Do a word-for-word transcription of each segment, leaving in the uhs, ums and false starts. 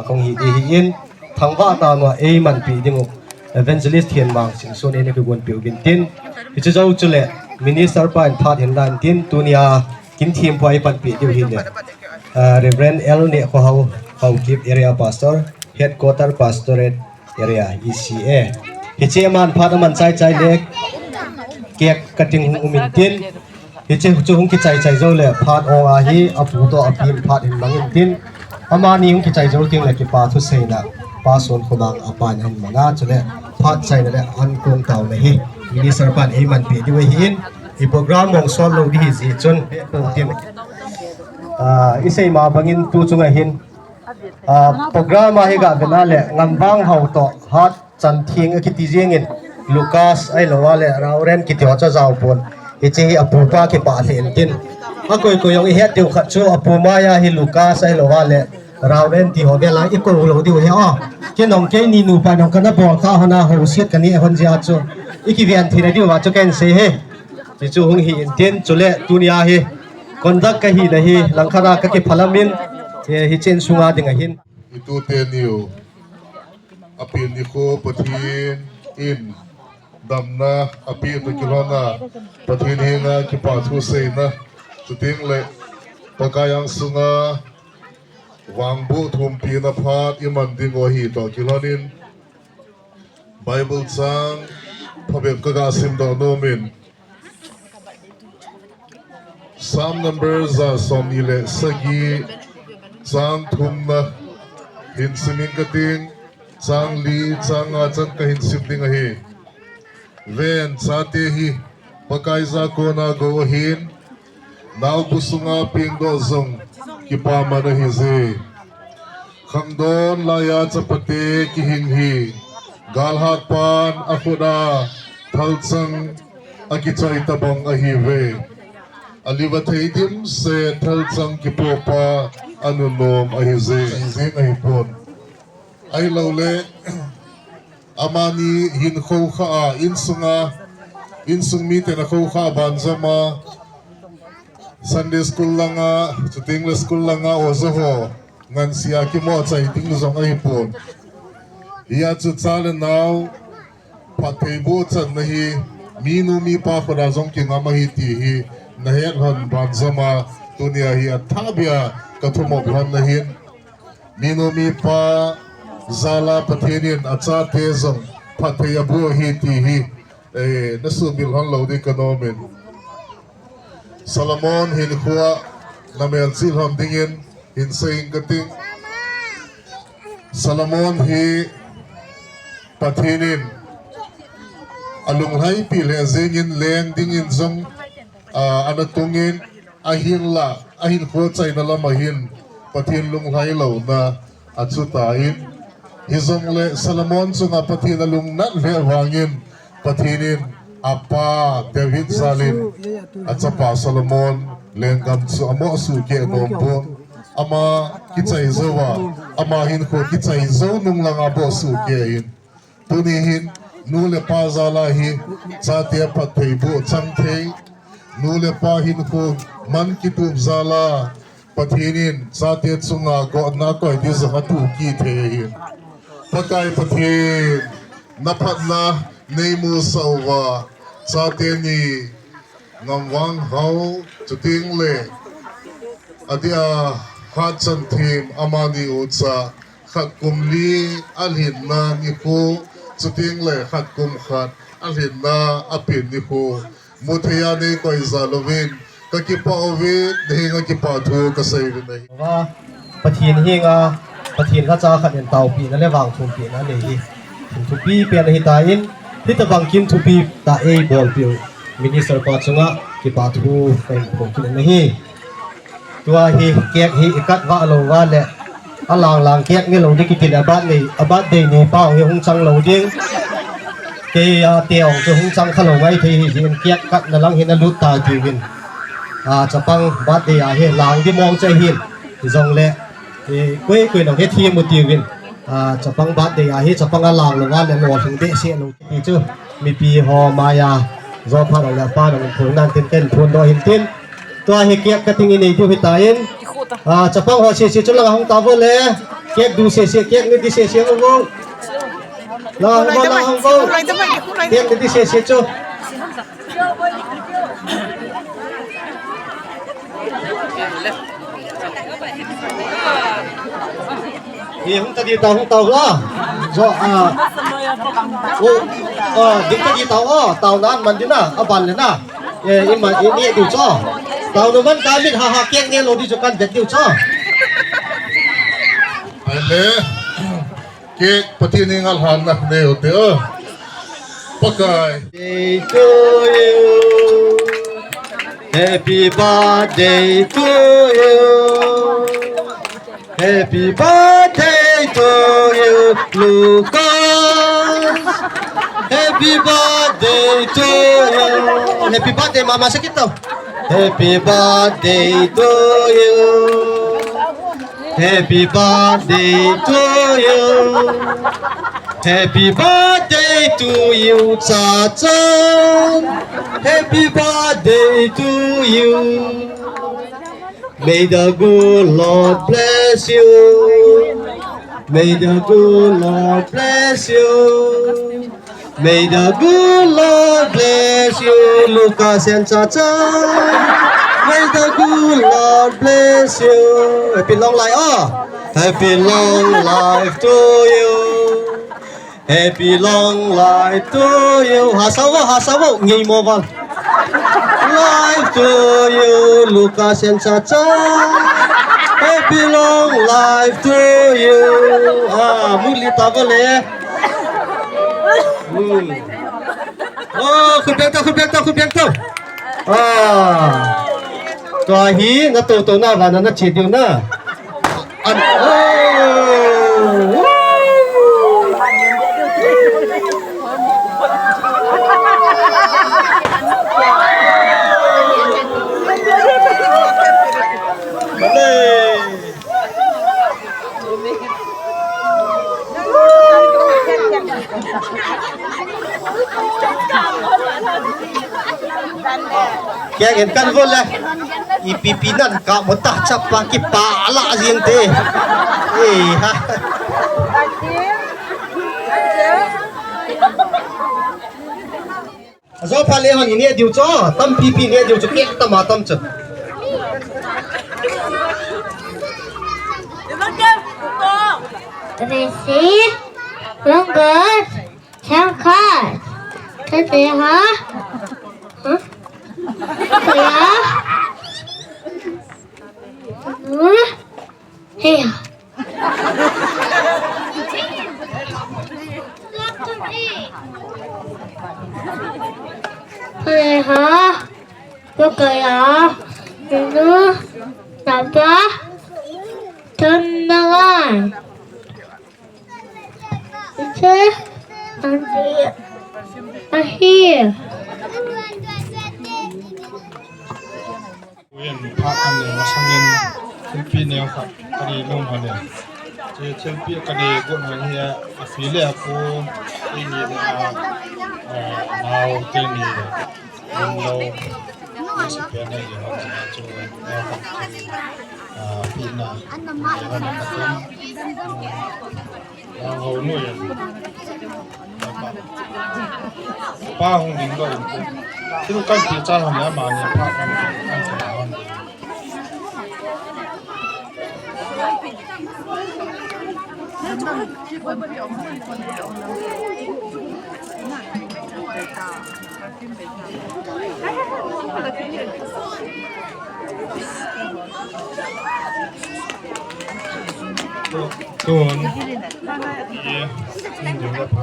Kong hi di hi in, thangvah tah uva eimanpi ding u Evangelist Thienmang Singson in eikigonpi uvin tin, hiche jou chule Minister pa in phat hin lan tin, tunia kin thempu a eipanpi diu hi le, ah, Reverend L Nehkhohao, Haokip Area Pastor, Headquarter Pastorate Area, E C A. Hiche aman phat aman chai chai le cake cutting hung um in tin, hiche chu hung kichai chai jou le phat ong a hi apu toh api in phat hin mang in tin, amani hung kichai jou teng le kipa thuseina Pa Sonkhomang apa in ahin mang a, chule phat chaina le ankong taona hi Minister pan eimanpi diu ahi in, i program mong sol lou di hi jeh chun, tin, ah, isei ma bangin tu chunga hin, ah, program a hi ga vena le Ngamvang Hao toh Hat Chanthing akiti jeng in, Lucas ahilou a le Rauren kiti ho chu ajao pon. Hiche hi apu pa kipah lheh in tin, akoi koi jong ihet diu khat chu apu maiya hi Lucas ahilou a le Rauren ti ho vel a ikou lou diu hi a. Kei nong keini nupa nong kana bol kha hon a houset kanei hon jeh a chu ikiven thei na diu va chu kahin sei e. Hichu hung hi in tin, chule tunia hi conduct kahi na hi langkhat a kakiphalam in, eh, hiche insunga ding ahin. Itu teni u. Apen nikho Pathen in damna apeh toh kilhon a, Pathen henga kipa thuseina, chuteng le Pakai angsunga vangboh thumpina phat iman ding u ahi toh kilhon in, Bible chang phabep kaga simdoh nom in, Psalm number ja somni le sagi, chang thumna hin sim inge kating, chang li, chang nga chan kahin sim ding ahi. Ven, chate hi Pakai jakona gou ahin, naobu sunga pengdoh jong kipaman ahije. Khangdon laiya chapate kihing hi, galhang pan akhut a thalchang akichoi tabang ahiuve. Aliva thei dimset thalchang kipoh pa anunom ahije. Jing ahipon. Ahilouleh, amani hinkho kha a, insunga, insung miten akho kha a banjom a, Sunday school langa, chuteng le school langa oja ho ngansea kimo chai ding jong ahipon. Hia chu cha le nao phattheiboh channa hi minu mipa khut a jong kingam ahi ti hi nahet lhon banjom a, tunia hi athahbeh a kathumop lhon na hin. Minu mipa jal a Pathen in achate jong phatthei aboh ahi ti hi, eh, nasuhmil lhon lou ding kanom in. Solomon hinkho a namelchih lhon dingin hinsei inge kating. Solomon hi Pathen in alunglhaipi lheh jengin leng dingin jong, ah, ana tungin, ahinlah ahinkho chaina lam ahin Pathen lunglhai louna achutan, hijongle Solomon chunga Pathen alungnat lheh vangin Pathen in apa David jal in achapa Solomon lenggam chu amoh sohkeh nom pon, ama kichai jouva, ama hinkho kichai jou nung langa boh sohkeh in. Tuni hin nu le pa jal a hi chate phattheiboh chang thei, nu le pa hinkho man kitup jal a Pathen in chate chunga gotna koi ding jong atoh kit thei ahin. Pakai Pathen, naphatna neimusah uva, chate ni Ngamvang Hao, chuteng le adeh a Hatchanthim amani u cha, khat kum li alhinna nikho, chuteng le khat kum khat alhinna apen nikho, muthei a neikoi jal uvin, kakipah uvin, nahenga kipathu kasei uvin ahi. Pathen henga, Pathen lhacha khat in taopehna le vangthumpehna anei hi kin thupi pen ahitan, hitobang kin thupi tah eibolpeh u Minister pa chunga kipathu kahin phong kit in ahi. Tua hi cake hi ikat vah lou uva le, alang lang cake nilou ding kiti le, a birthday, a birthday ni pa hi hung chang lou ding. Keia te ong chu hung chang kha lou ngai thei hijeh in cake katna lang hi nalut tai tiuvin. A, chapang birthday a hi lang ding mong chu ahin. Hijongle, e, koi koi nong hethem u tiuvin. A, chapang birthday a hi chapang alang lou uva le lolhing behseh lou ti chu mipi ho maiya jophat le apa nong phon nan tin ken phondoh hin tin. Tua hi cake cutting inei diu hitan. Ah, chapang ho sese chu langa hung tauvo le. Cake du sese, cake ne di sese hung vo. Langa hung vo, langa hung vo. Cake ne di sese chu. Hi, hung ta di tau, hung tau la. Jo, ah. O, ah, ding ta di tau, o, tau nan man di na, aban le na. Eh, ima, ini du cho. Tau no man ka mit ha ha kek ne lo di cho kan vet diu cho. Ale. Cake Pathen in ngal han na ne o te o. Pakai. Day to you. Happy birthday to you. Happy birthday to you, Lucas. Happy birthday to you. Happy birthday, mama, sakit tau. Happy birthday to you. Happy birthday to you. Happy birthday to you, Chacha. Happy birthday to you. May the good Lord bless you. May the good Lord bless you. May the good Lord bless you, Lucas and Chacha. May the good Lord bless you. Happy long life, oh. Happy long life to you. Happy long life to you. Hasavo, hasavo, ngei mo val. Life to you, Lucas and Chacha. Happy long life to you. Ah, muli tavo le. Hmm. Oh, khut beng tau, khut beng tau, khut beng tau. Ah. Tua hi, na to to na va na, na che diu na. An, oh. Malay. Keng in kan vo le. Ipi pi nan ka mo ta chapa kipa la jing te. Eh, ha. Ajo pha le hon i ne diu cho, tampi pi ne diu cho, kek tama tam cho. Receive, Congress, Changkat, Tateha, huh? Kaya, huh? Hey. Paleha, Pukaya, Inu, Napa, Tanawan. Ite, Andi, Ahi. Uen phat kan nei masangin thilpi neo khat ka nei lhung hon e. Che thilpi ka nei got hon hi a, a pi le a pu, eini le a, a, nao teni le lunglo, masa pen a i hon chu neo khat chu, a, pi na, nei hon ka tum. Nang hou nu yan. Pa hung ding lo. Thil kan ti cha hon ya ma ni pa kan ti kan ti hon. Tun. Ye. Tun ding da pa.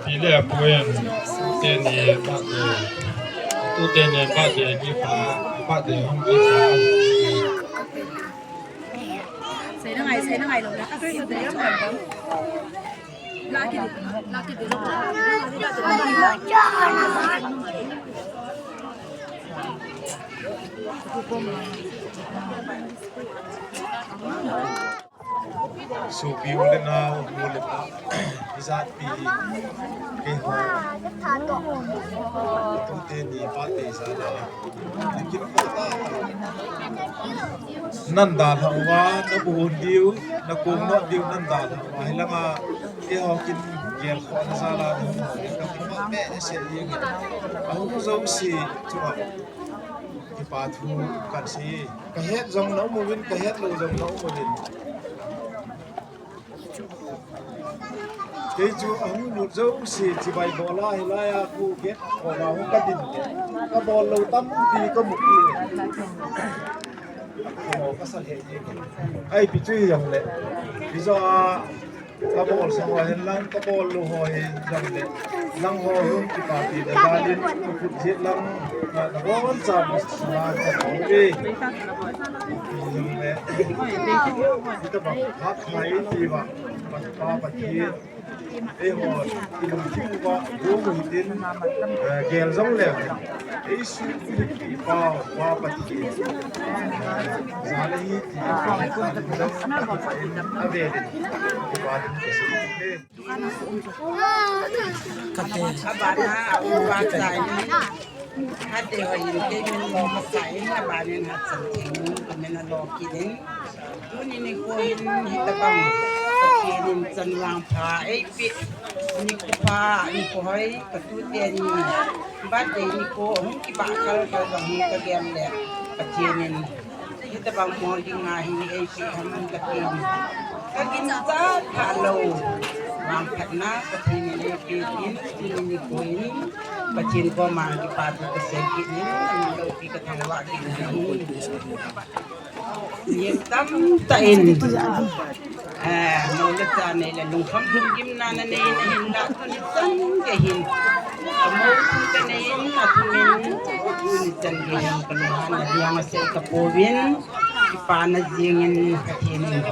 Pi le a pu in, teni birthday, tu teni birthday gift a, birthday home gift a. Sei na ngai, sei na ngai lo na. La ki di, la ki di. Sopi u le nao, nu le pa, ijatpi, keiho, tute ni pa te sa la. Nan dalha uva, na buhun diu, na kong no diu, nan dalha uva. Hilanga, keiho kin gel kho na sa la, na hung ho, na kong no me se yeng. Ahung jouse chunga. Kipa thu kasei. Kahet jong na um uvin, kahet lou jong na um uvin. Kei chu ahung lut jouse chibai bol a hilai a khu gate koma hung kadin. Kabol lou tampi kamu kit. Kho kasa lheh e. Ipi chu hijongle. Hijo a Kabol sa ho hin lang, kabol lou ho hin lang le. Lang ho hung kipa pi le dalin, kaput jit lang, na, nabon cha, na, na, na, na, Tabang, hap hai ti ba, pa, pa, pa, ti. Eiho, ilung thim uva, gol u hitin, eh, gel jong le. Eisu, pa, pa, pa, ti. Jale hi, ti, pa, pa, ti, ave, ti, pa, ti, ti. Kate. Abana, abu ba sai. Hate ho yin te min lo ma sai, abanin hat san te min ko min lo kidin. Tuni nikho hin hitabang. Pathen in chan vangpha eipeh. Nikho pha, nikho hoi, katu teni. Birthday nikho, hung kibah khal khal vang hi kagel le. Pathen in. Hitabang mo dinga hi eipeh ham an katin. Kaginchat phalou. Vangphatna Pathen in eipeh in, tuni nikho in. Pathen koma kipa thu kasei kit in, amin loupi kathangvah kit in. Yen tamtah in. Eh, mo le cha nei le lungkham lungkimna nanei na hinla tuni chan gei hin. Kamo thu kanei in, athumin, tuni chan gei hin kalunghan na diang asei kapouvin. Kipana jingin Pathen in.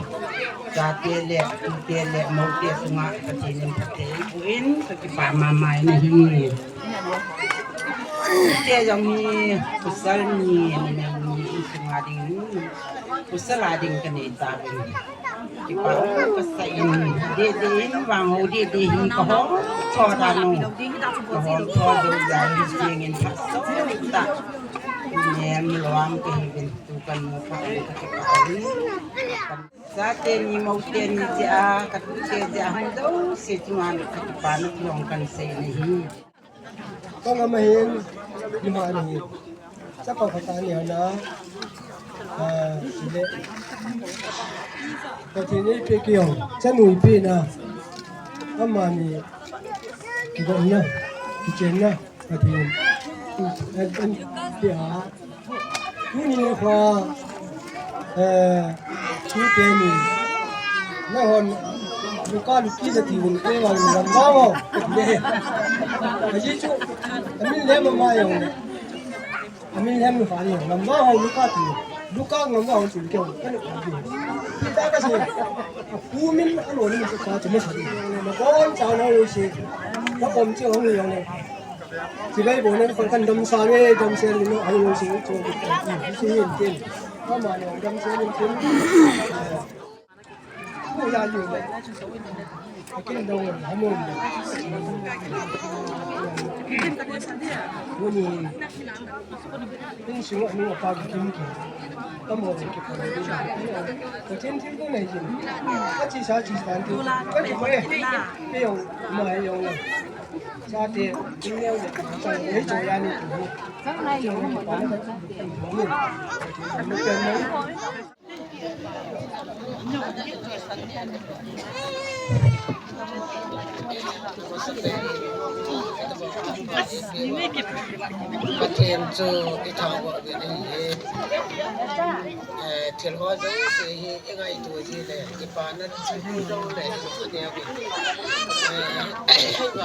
Chate le, tute le, mote sunga Pathen in phatthei eiboh in, kakipa mama in ahi. Tute jong hi pasal ni, ni, ni, ni, sunga ding, pasal a ding kanei tauvin. Kipa um kasa in, dede in, vang ho dede hi kahong tho da no. Kahong tho jo ja hi jing in phat so ta. Nem loam kahiuvin, tu kan mo pha kakipa in. Chate ni mote ni jeh a, katute jeh a, hung jouse chunga kakipana thu jong kahin sei nahi. Kong ama hin, nima nahi. Chapa khat ani hana. Ah, sile. Pathen in eipeh keiho, chanu eipeh na. Amani, kigomna, kichenna, Pathen in. An, an, peh a. Tuni nikho, eh, tute ni. Nahon, luka luki nati un, eh, vang ngam vang o. Ajeh chu, amin le mama jong le. Amin le mama jong, ngam vang o, luka ti. Luka ngam vang o, ti keu, kanu ka ti. Kita kasei. Apu min, alo ni, ka ti, masa ti. Nabon cha na jouse. Ka pom chi hong jong le. Chibai bol nang kon kan damsel e, damsel ni no, ai lo sing cho, sing in tin. Mama no damsel in tin. Ko ya yo. Akin dong, hamon. Ko ni. Insung anu apa kim ki. Amo ki ko. Ko tin tin ko nai jin. Ka chi sa chi tan tu. Ka ki ko e. Pe yo, ma yo. Chate, ineo le, chang, ei, cho ya ni tu. Pathen chu i thangvah uvin ahi. Eh, thil ho jouse hi i ngaito ji le, i pa na chu jong le, i ne uvin. Eh,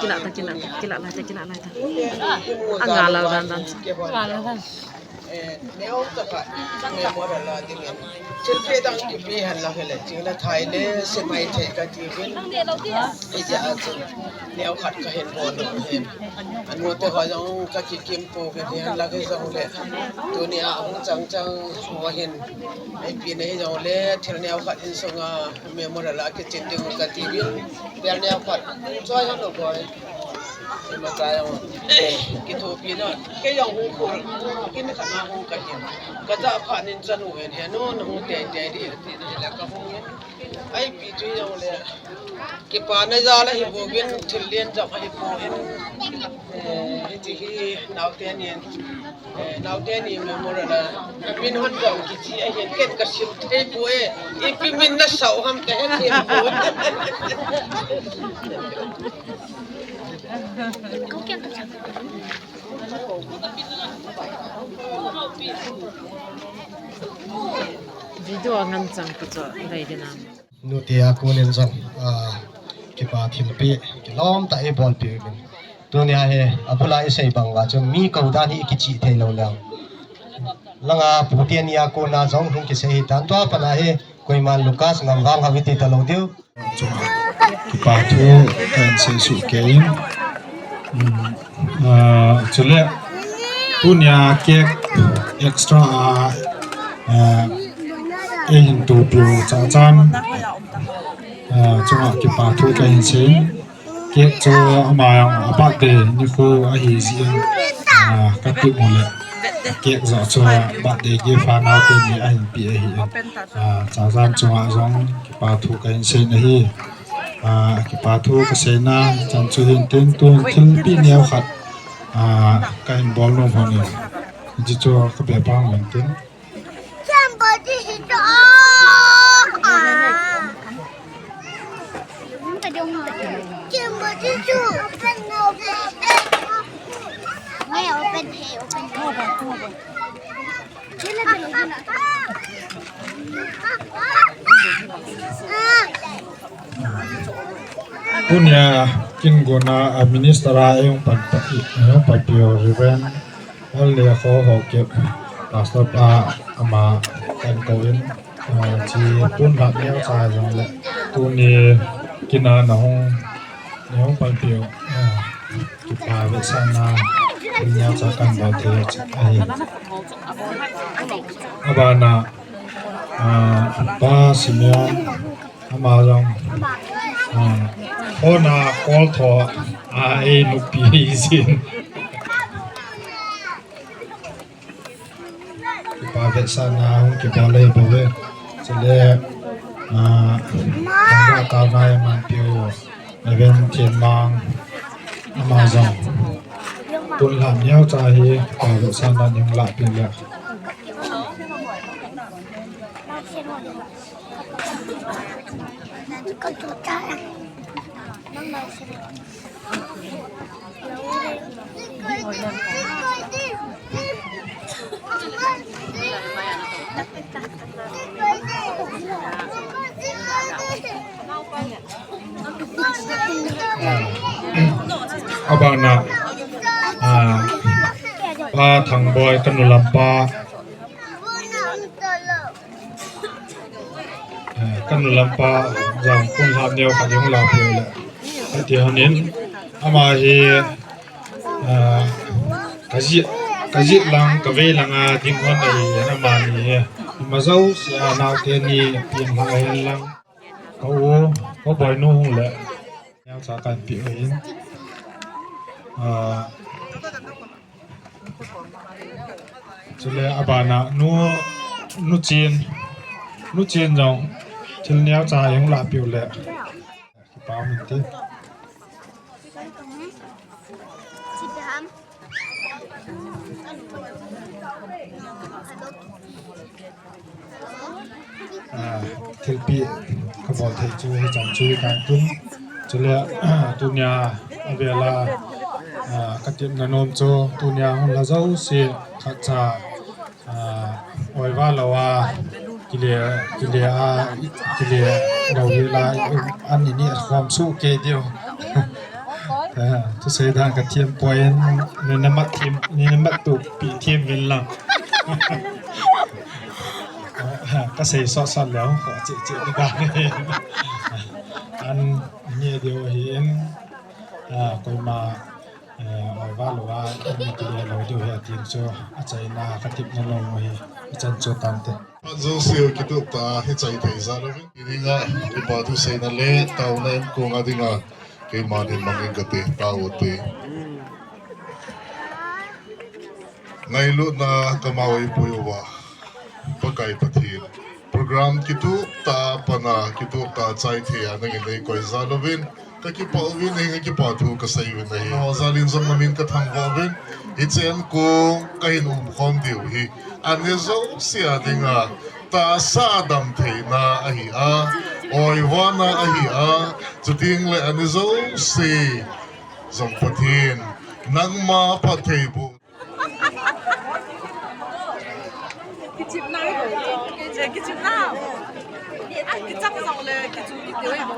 kila ta, kila ta, kila lai ta, kila lai ta. I mu a nga jal la uva dan dan. Nga la dan. Eh, neo tah khat, memorial a dingin. Thilpeh dang kipe henlang hile, ching le thai le, semai thei kati uvin. Hijeh a chu, neo khat kahin bol nom ahin. Anote ho jong kakikim pouvin, hihen lang hijongle. Tunia hung chang chang ho hin, eipeh na hijongle, thil neo khat insunga, memorial a kichin ding kati uvin. Bel neo khat, choi hon o boi. Ima cha jong, kithopi na, kei jong hung khol, kin khat na hung kahin. Kaja phat in chanu hin, he nu, nahung tei tei ding, ati na hile kahung in. Eipeh chu jongle, kipana jal ahi bouvin, thil len jong ahi bouvin. Eh, hiti hi, naote nin, eh, naote ni memorial a, min hon jong kichi ahin, ken kasim thei poi, ipi min nasah u ham kahe thei poi. Video a ngan chang kicho dai ding a. Nute a konin jong, ah, kipa thilpeh, kilom tah a eibolpeh uvin. Tunia hi, abul a isei bang uva chu mi kou dan hi kichih thei lou leu. Langa pu teni a kona jong hung kisei hitan, tua pat a hi, koiman Lucas Ngamvang ham iti talou diu. Chunga kipa thu kahin sei suh kei in. Um, ah, chule tunia cake extra a, ah, eihin topiu Chachan, ah, chunga kipa thu kahin sei in. Cake chu ama jong a birthday nikho ahi jeh in, ah, katip u le cake joh chu birthday gift a naote ni ahin pe ahi in. Ah, Chachan chunga jong kipa thu kahin sei in ahi. Ah, kipa thu kasei na chan chu hin tin, tun thilpeh neo khat, ah, kahin bol nom hon in. Hichu kabeh pang in tin. Tunia kin gona a minister a eihin pan, eihin panpiu Reverend L. Lekho Haokip, Pastor pa ama kahin kou in, ah, chi pun lhap neocha jong le tuni kin a nahung, nahung panpiu, ah, kipa vetsahna neocha kahin bol thei ahi. Abana, ah, Pa Simeon, ama jong, ah, phone a call tho a, ah, ei nupi hi sin. Kipa vetsahna hung kibol ahi bouve. Chule, ah, thangvah taona eimanpiu Reverend Thenmang, ama jong pun lhap neocha hi kipa vetsahna nei hung lahpeh le. Abana, ah, Pa Thangboi, kanu lampa. Eh, kanu lampa jong pun lhap neokhat hung lahpeh le. Ati honin, ama hi, ah, kajih, kajih lang, kavei lang a ding hon ahi, amani hi. Ima jouse a naote ni pin lha hen lang. Ka u, ka boinu hung le. Neocha kahin peh u ahin. Ah, chule abana nu, nu Chin, nu Chin jong thil neocha hung lahpeh u le. Kipa um inte. Ah, thilpeh kabol thei chu hichan chu kahin tun. Chule, ah, tunia avela, ah, katepna nom chu tunia hung lha jouse khatcha, ah, oiva lou a, kile, kile a, kile lou hi la, an ini khom suh kei diu. Ah, thusei dan kathem poi, nina mat them, nina mat tup pi them min lang. Ka sei sot sot leu, ko che che ni da. An nge deu hi in, ah, koima, eh, oi va lo va, ni ki le lo deu hi atin chu, achaina ka tip na lo hi, achan chu tante. Phat jouse u kitup tah a hichai thei jal uvin. Tuninga kipa thu seina le taona in kong a dinga keima nin mangin kate, tao te. Ngailutna kama oi pui uva, Pakai Pathen. Program kitup tah a pan a, kitup tah a chai thei a nangin nei koi jal uvin. Ka kipah uvin, ka kipah thu ka sei uvin ahi. Ho jal in jong namin ka thangvah uvin. Hiche an kong ka hin um khom diu hi, ani jouse a dinga tahsa a dam theina ahi a, oivana ahi a, chuteng le ani jouse jong Pathen nangma phattheiboh Kichim na, eh, kichim na. Ah, kichang jong le, kichim kiti wei bo.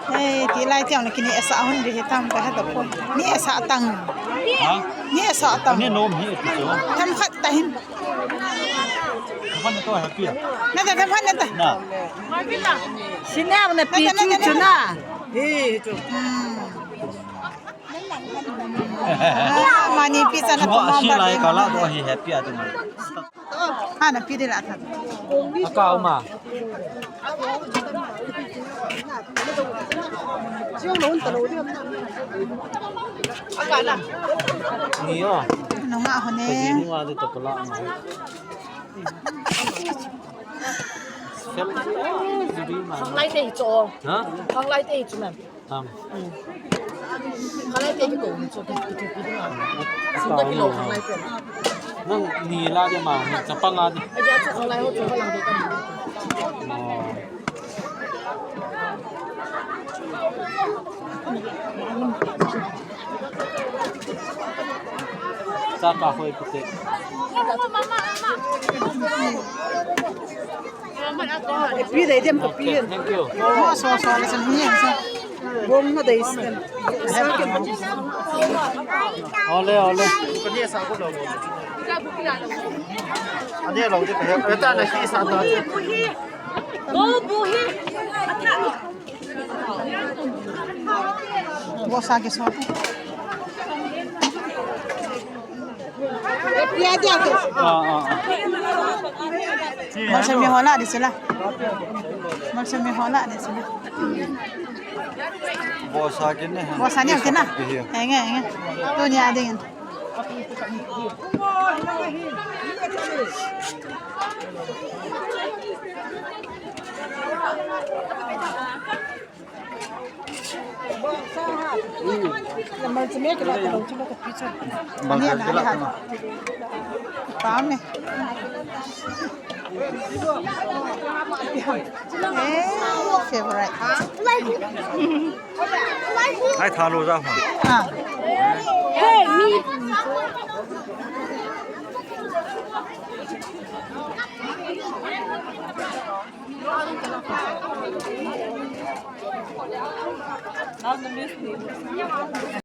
Hei, ti lai tiang le kini esa hon di hitam ka hata pon. Ni esa tang. Ha? Ni esa tang. Ni nom hi ti chu. Tham khat ta hin. Tham khat to happy a. Na ta tham khat na ta. Na. Senior na pi chu chu na. He chu. Hmm. Ah, mani pi chana. Chua, ko ma si ba lai pi ka la ma. Do hi happy a tu. Ha, na pi de la tha. Aka uma. Ni yo. Nunga hone. Ka ji nunga de to ko la ma. Sel. Khanglai te hi chu. Ha? Khanglai te hi chu, ma'am. Ang. Hmm. Khanglai te hi ko, chu ki, ki, ki, ki, ki. Sum ta kilo khanglai te. Nang ni la de ma, ni chapang a de. Aja chu khanglai ho chu ka lang de ka. Oh. Sa ka hoi kite. Pi dei dem ko pi. Okay, thank you. Oh, so, so, listen here, so. Bom na dei sten. Ole, ole. Ani lo de ka. Eta na hi sa ta. Go buhi. Bo sa ke so. Ah, ah, ah. Malsem mi hola de sila. Malsem mi hola de sila. Bo sa ke ne. Bo sa ne ke na. Henge, henge. Tu ni a ding. Favorite. Ai, tha lo ja. Ah. Hey, me.